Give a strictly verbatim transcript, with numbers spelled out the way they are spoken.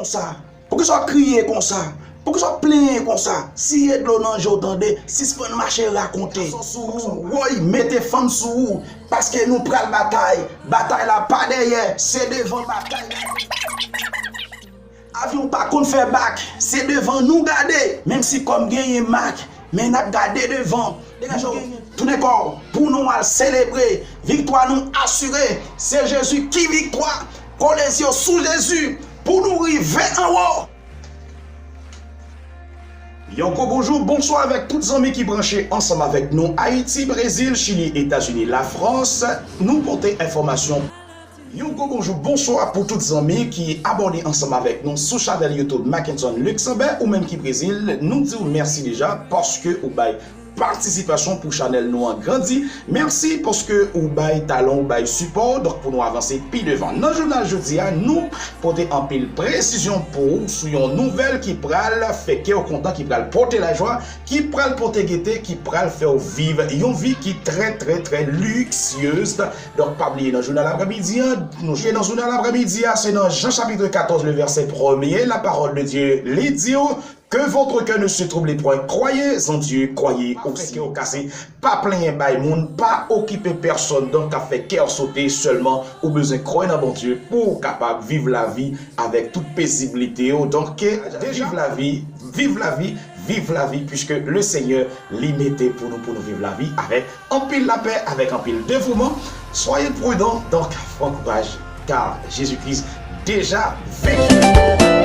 Sa, poukisa w ap kriye konsa? Poukisa w ap plenyen konsa? Siye dlo nan je w tande, sispann mache rakonte. Sou ou, woy, mete fanm sou ou, paske nou pral batay. Batay la pa dèyè, se devan batay la. Avyon pa konn fè bak, se devan nou gade. Menm si kò m genyen mak, men n ap gade devan. Degaje w, tounen kò w, pou nou al selebre. Viktwa nou asire. Se Jezi ki viktwa. Kole zye w sou Jezi pou nou rive anwo. Yon gwo bonjou, bonswa avèk tout zanmi ki branche ansanm avèk nou, Ayiti, Brezil, Chili, Etazini, Lafrans. Nou pote enfòmasyon. Yon gwo bonjou, bonswa pou tout zanmi ki abòne ansanm avèk nou sou chanèl YouTube Mackenson Luxembourg, ou menm ki Brezil, nou di w mèsi deja paske ou bay patisipasyon pou chanèl nou an grandi. Mèsi paske ou bay talan, ou bay sipò, donk pou nou avanse pi devan. Nan jounal jodi a, nou pote anpil presizyon pou ou sou yon nouvèl ki pral fè kè w kontan, ki pral pote lajwa, ki pral pote gete, ki pral fè w viv yon vi ki trè, trè, trè liksyez. Donk, pa bliye nan jounal aprèmidi a, nou jwe nan jounal aprèmidi a, se nan Jan chapit katòz, le vèsè premye, la parole de Dieu, li di w, Que votre cœur ne se trouble point, croyez en Dieu, croyez aussi. Pa fè kè w kase, pa plenyen bay moun, pa okipe pèsonn, donk, k ap fè kè w sote, sèlman ou bezwen kwè nan Bondye pou w kapab viv lavi avèk tout peziblite w. Donk, ke deja viv lavi, viv lavi, viv lavi, puisque le Seigneur li mete pou nou, pou nou viv lavi avèk anpil lapè, avèk anpil devouman. Soyez prudents, donc, pran kouraj, car Jésus-Christ déjà vaincu.